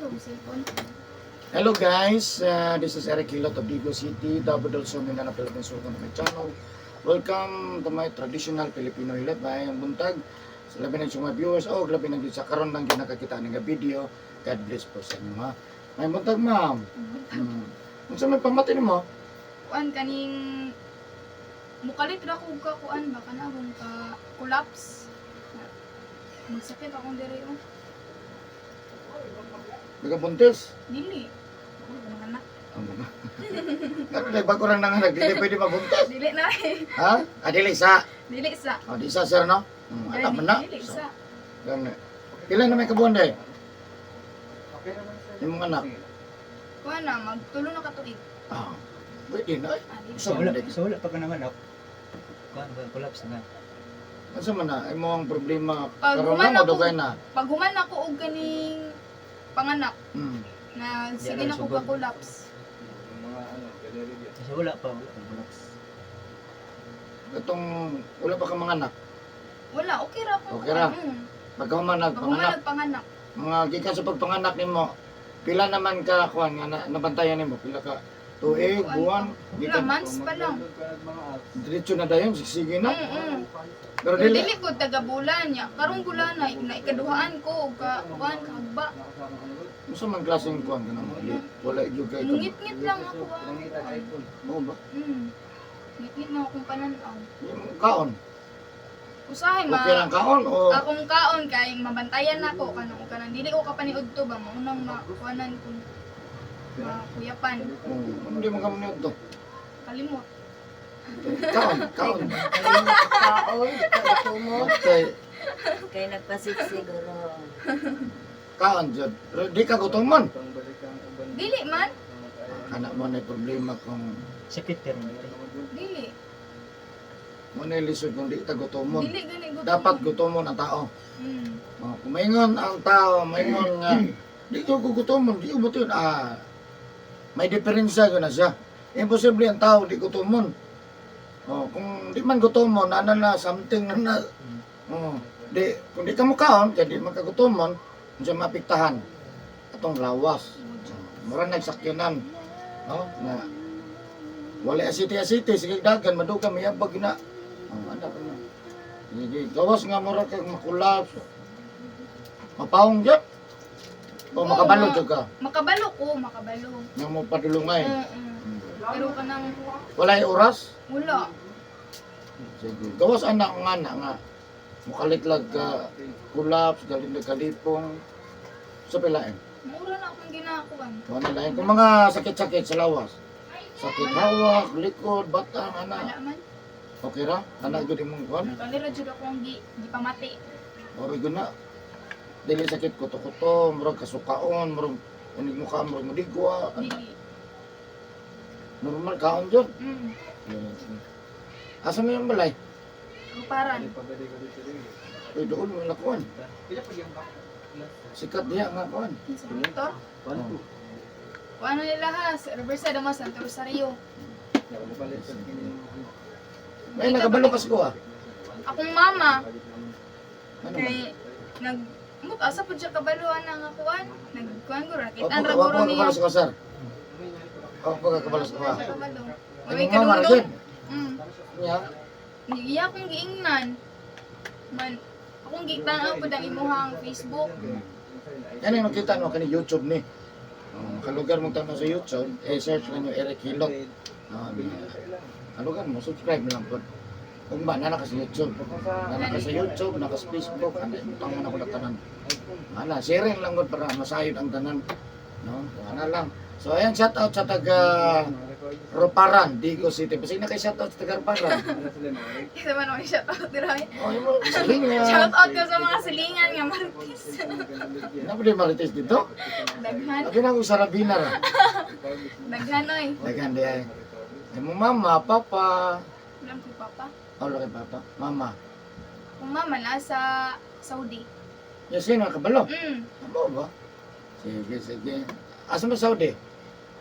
Ang cellphone. Hello guys, this is Eric Hilot of Digos City, Davao del Sur, Mindanao, Philippines. Welcome to my channel. Welcome to my traditional Filipino hilot. Maayong buntag sa labi ng mga viewers o labi ng sa karon lang gyud nakakita ning video. God bless po sa inyo, ha. Maayong buntag, ma'am. Unsa may pamati nimo? Kuan kaning mukalit ra ko ka kuan ba kana kung ka collapse. Magsakit akong diri oh. Nagabuntis? Dili. Ako mga anak. Amo na. Karon dai bago lang nanganak, dili pwede mabuntis. Dili na eh. Ha? Ah, dili sa. Dili sa. Oh, di sa sir, no? Alam mo na. Dili So, sa. ganun. Pila na may kabuan day? Imong anak. Kuan na magtulo na ka tuig. Ah. Pwede na eh. Ah, dili. Sa So wala, wala. so wala pa ka naman ako. Kuan ba collapse na. Unsa man na imong problema Pag karon human lang o ako- dugay na? Pag human ako og kaning panganak na sige Di na ko sugod. ka collapse. Kasi wala pa collapse. Itong wala pa ka mga anak. Wala, okay ra ako. Okay ra. Pagka human Pag human nagpanganak, nagpanganak, mga gikan sa pagpanganak nimo, pila naman ka kuan nga nabantayan nimo, pila ka tuig, Kuan buwan, wala, gikan months pa lang. diretso na dayon, sige na. Pero Pero dili dili ko taga bulan niya. Karong bulan na, na ikaduhaan ko og ka kuan kahagba. Unsa man klaseng kuan kanang wala gyud kay ka. Mungit-ngit lang ako ah. Mao ba? Ngit-ngit na akong pananaw. Imong kaon. Usahay ma Okay lang kaon o akong kaon kay mabantayan nako kanang kanang dili ko kapaniud to ba maunang makuanan ko makuyapan. Oh, ano di man ka to? Kalimot. Kaon, kaon. Kaon, mo. Okay, Kay nagpasik siguro. kaon jud. Pero di ka gutomon. Dili man. Anak mo na problema kung Sakit pero Dili. mo na lisod kung di ta gutomon. Dili gani gutom. Dapat gutomon ang tao. Oh, kung maingon ang tao, maingon nga di ko gutomon, di ko butin. Ah, may diferensya yun na siya. Imposible ang tao di gutomon. Oh, kung di man gutomon, ana na something na na. Oh, di kung di ka mukaon, kay di man ka gutomon, unsa maapektahan atong lawas. Oh, mura nagsakyanan, no? Na wala asiti-asiti, sige dagan maduga mayabag na. Oh, ana pa na. Sige, gawas nga mura kag makulap. Mapawong gyud. O Oo, makabalo jud ka. Makabalo ko, makabalo. Nga mo padulungay. Pero kanang Walay oras. wala. Sige. Gawas anak nga na nga. Mukalit lag ka collapse, galing na kalipong. Sa pilain. Mura na akong ginakuan. Wala lain. Kung mga sakit-sakit sa lawas. Sakit hawak, likod, batang, Wala ana. man. Okay ra? Ana gyud imong kuan? Kalira jud ako ang gipamati. Ori gyud na. Dili sakit kuto-kuto, murag kasukaon, murag unig mukha, murag mudigwa. Ana. Dili. Normal kaon jud. Asa mo yung balay? Ruparan. Uy, doon mo nakuan. Sikat diya nga kuan. Sa Victor. Oh. Kuan na nila ha, sa Riverside naman Santo Rosario. May nakabalo kas ko ah. Akong mama Ano ba? kay nag mut asa pud siya kabaluan na nga kuan. Nagkuan guro Opo, nakitaan ra opo, guro niya. kabalo sa sir. Opo, kabalo sa Wala siya kabalo. Ay, May mama, kadungdong. Rajin. Niya. Iya akong giingnan. Man akong gitan-aw pud ang imuhang Facebook. Yan ang makita no kani YouTube ni. Oh, kalugar mong tanaw sa YouTube, eh search lang yung Eric Hilot. No, kalugar mo subscribe na lang po. Kung ba na ka sa YouTube. Na ka sa YouTube, na ka sa Facebook, ano butang mo na ko na tanan. Ana, sharing lang gud para masayod ang tanan. No, ana lang. So ayan, shout out sa taga Roparan, Digo City. Basig na kay shout out sa taga Roparan. Kasi man ako shout out dira. Oh, yung mga silingan. Shout out ko sa mga silingan nga Marites. Ano ba marites dito? Daghan. Abi na ko sa Rabina ra. Daghan oy. Daghan di ay. Ay mo mama, papa. Alam ko papa. Oh, laki papa. Mama. Kung mama nasa Saudi. Ya sino kabalo? Amo ba? Sige, sige. Asa mo Saudi?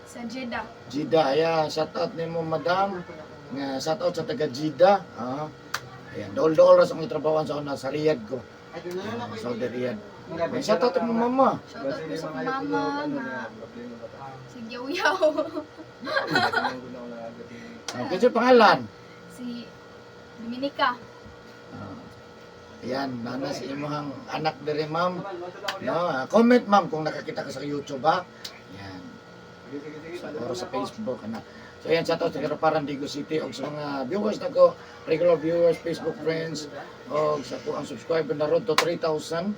Sa Jeddah. Jida, aya, shout out nimo madam. Nga shout out sa taga Jida. Ah. Ayan, dool-dool ra sa akong trabahoan sa una sa Riyadh ko. Ah, Saudi Riyadh. May shout out mo mama. Shoutout ko sa akong mama nga si Yaw-Yaw. Okay, sa pangalan. Si Dominica. Ah, ayan, nana si imong anak diri ma'am. No, comment ma'am kung nakakita ka sa YouTube ha. Ayan. Sa, or sa Facebook ana. So ayan, shout out sa Karaparan Digo City og sa mga viewers nako, regular viewers, Facebook friends, og sa ko ang subscriber na road to 3,000.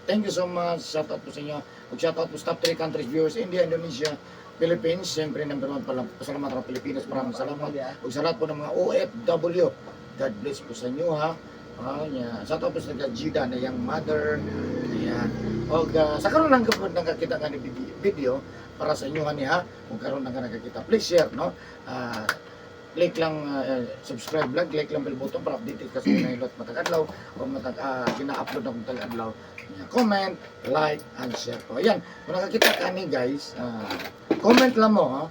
Thank you so much. Shout out po sa inyo. Og shout out po sa top 3 countries viewers, India, Indonesia, Philippines. Siyempre number 1 pala. Pasalamat ang Pilipinas. Maraming salamat. Og sa lahat po ng mga OFW. God bless po sa inyo ha. Yeah. Shout out po sa Gida na yung mother. Ayan. Og sa karon lang kapod nakakita nga ni video para sa inyo hani ha. Kung karon lang ka nakakita, please share no. Click lang subscribe lang, click lang bell button para updated ka sa mga ilot matag adlaw o matag gina-upload akong tag adlaw. Ayan, comment, like and share po. Ayan, kung nakakita ka ni guys, comment lang mo ha.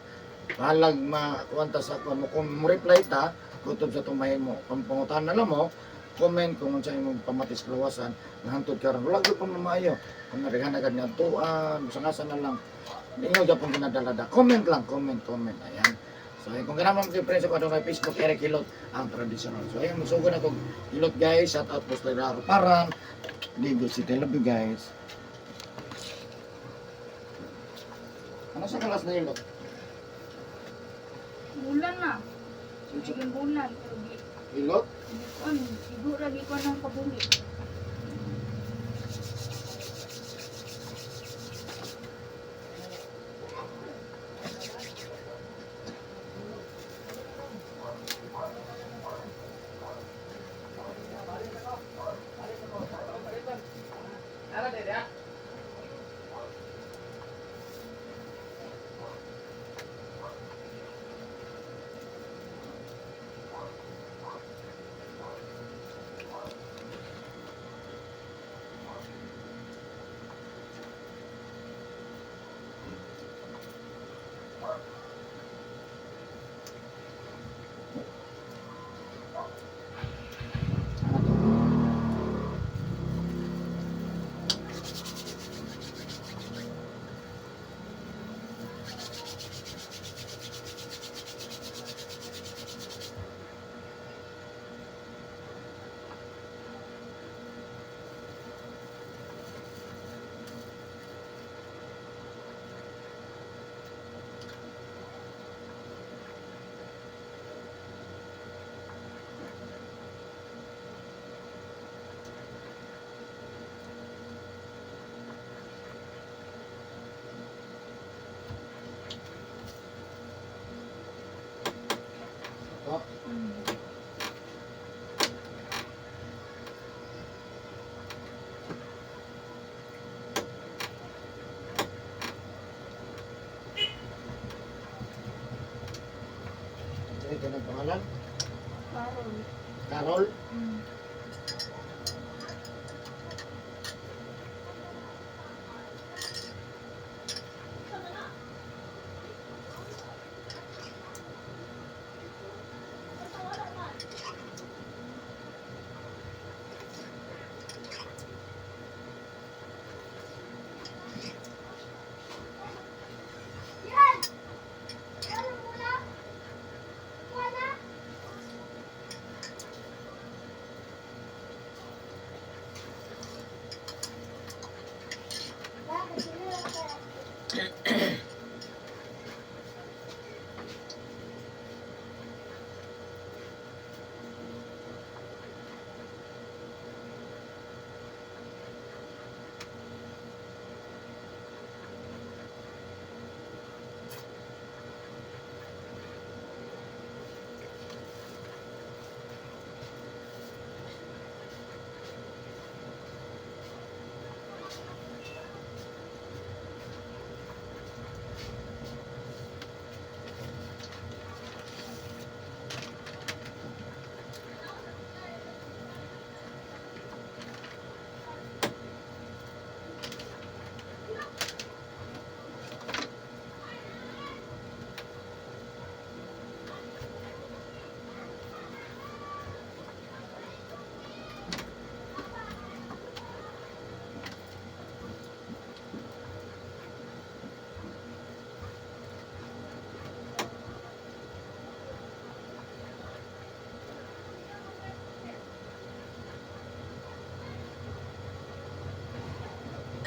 Bahalag makuwanta sa ako mo kung mo reply ta, kutob sa tumahin mo. Kung pangutan na lang mo, comment kung unsa imong pamatis kalawasan, nahantod karon wala gyud pa maayo. Kung naghan agad nga tuan, bisang asa na lang. Inyo gyapon ginadala. Comment lang, comment, comment. Ayan. So, ayun, kung ganaman mo kayo friends ako kay Facebook, Eric Hilot, ang traditional. So, ayun, magsugod ako Hilot guys. Shout out po sa Laro Parang. Ligo City. Love you guys. Ano sa kalas na Hilot? Bulan na. Naging bulan pero gi Hilot? kuan igo ra gi kuan ang kabuhi. Ano to? Ito. Ito yung pangalan? Karol. Carol?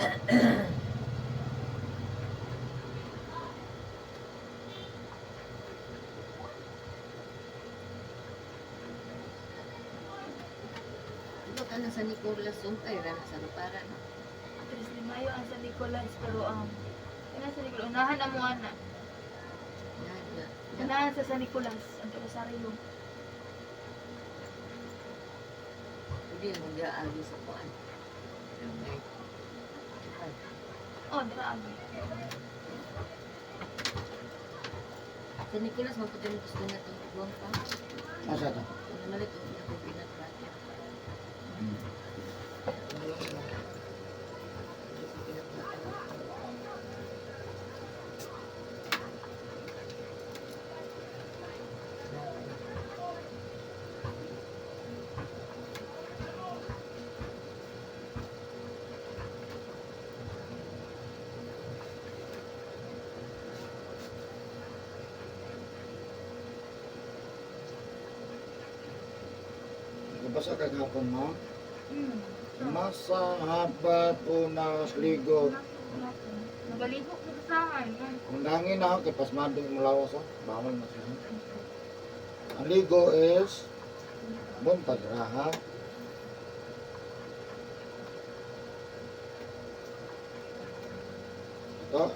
Diba ka na sa Nicolas Umpay, rana sa Lupara, no? 3 de Mayo ang San Nicolas pero ang kana sa Nicolas unahan amo ana. Na, na. Unahan sa San Nicolas ang Rosario. Hindi mo gaagi sa kuan. Okay. Oh, dira agi. Sa Nicolas, maputi mo gusto na itong buwang pa. Asa to? Kung malit, huwag na kong peanut butter. Peanut butter. Nabasa ka gapon mo? Mm. Masa, habat, unas, ligo. Nagaligo ko sa akin. Kung dangin na, kay pasmado yung lawas, oh. Bawal na siya. Ang ligo is buntag ra, ha? Ito.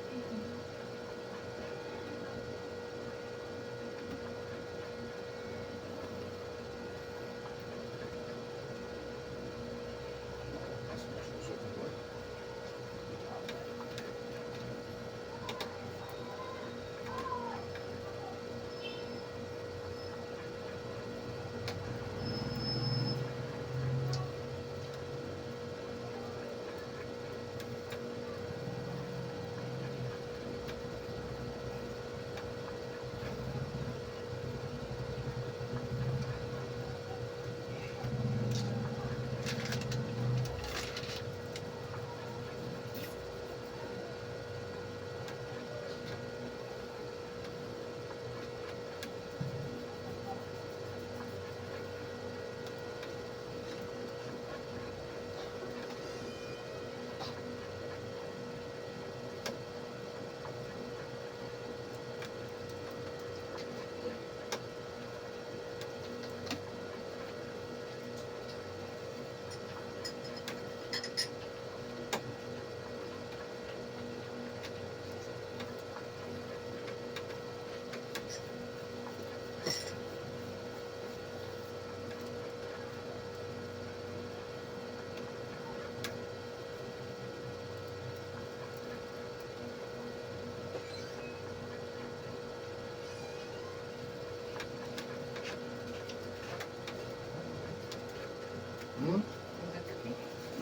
Hmm? Ang kakape.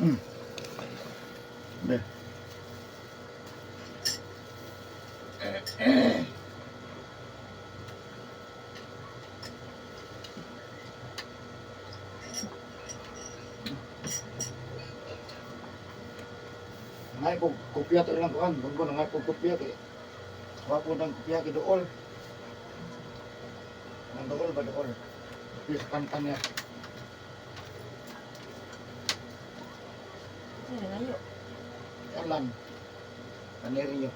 Hmm. Be. Ngay ko kopya to lang kuan, bungko na ngay ko kopya kay. Wa ko nang kopya kay dool. Nang dool ba dool? Kopya sa pantan niya. Ay, nangayo. Alan. Paneryo.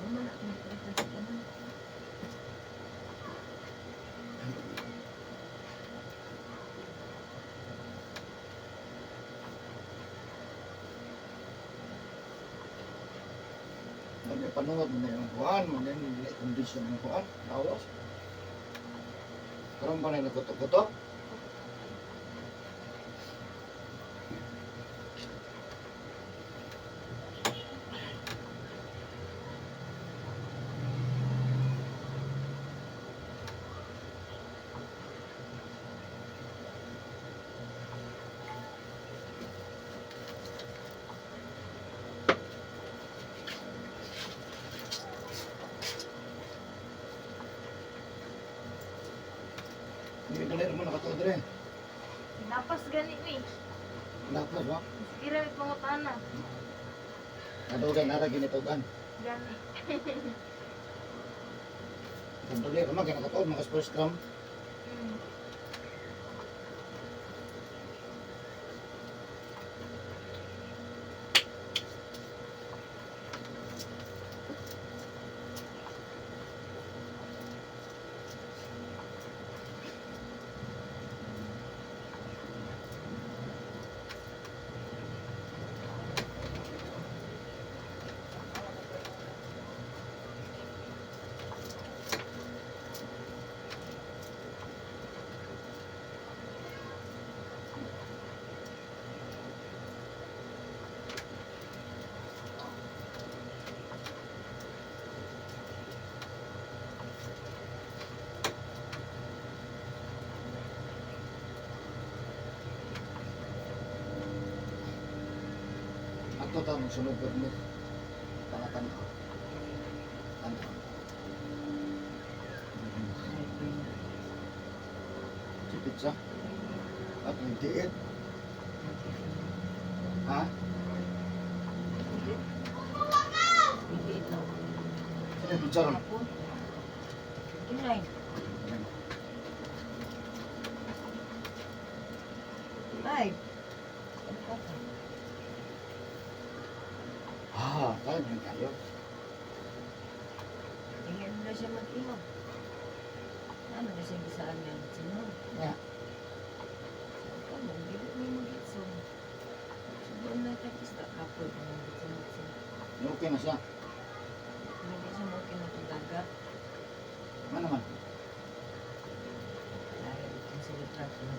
Ano man ako nagpalitan sa kanan? May panuwat mo na yung kuan, mo na yung kondisyon ng kuan, lawas. Karon pa na yung nakutok-kutok. Hindi ka na mo nakatuod rin. Lapas gani mi. Lapas ba? Sige ra may pangutana. Natugan, nara ginitugan. Gani. Kung dali ka man, kaya nakatuod, mga first cram. Ato ta magsunod permit. Tanaw. Tanaw. Si pizza. At 28. Ha? Hindi ito. Sino yung pizza ron? Hapon. 29. Five. Ano ka pa? Ah, kaya na tayo. Tingnan mo na siya mag-ihaw. Ano na siya gisaan niya? Sino? Nga. Kamu, dili may mag-itso. Sobrang natakista kapoy kung mag-itso. Okay na siya. Hindi siya mo kinatudagat. Ano naman? Dahil kung sa litrato.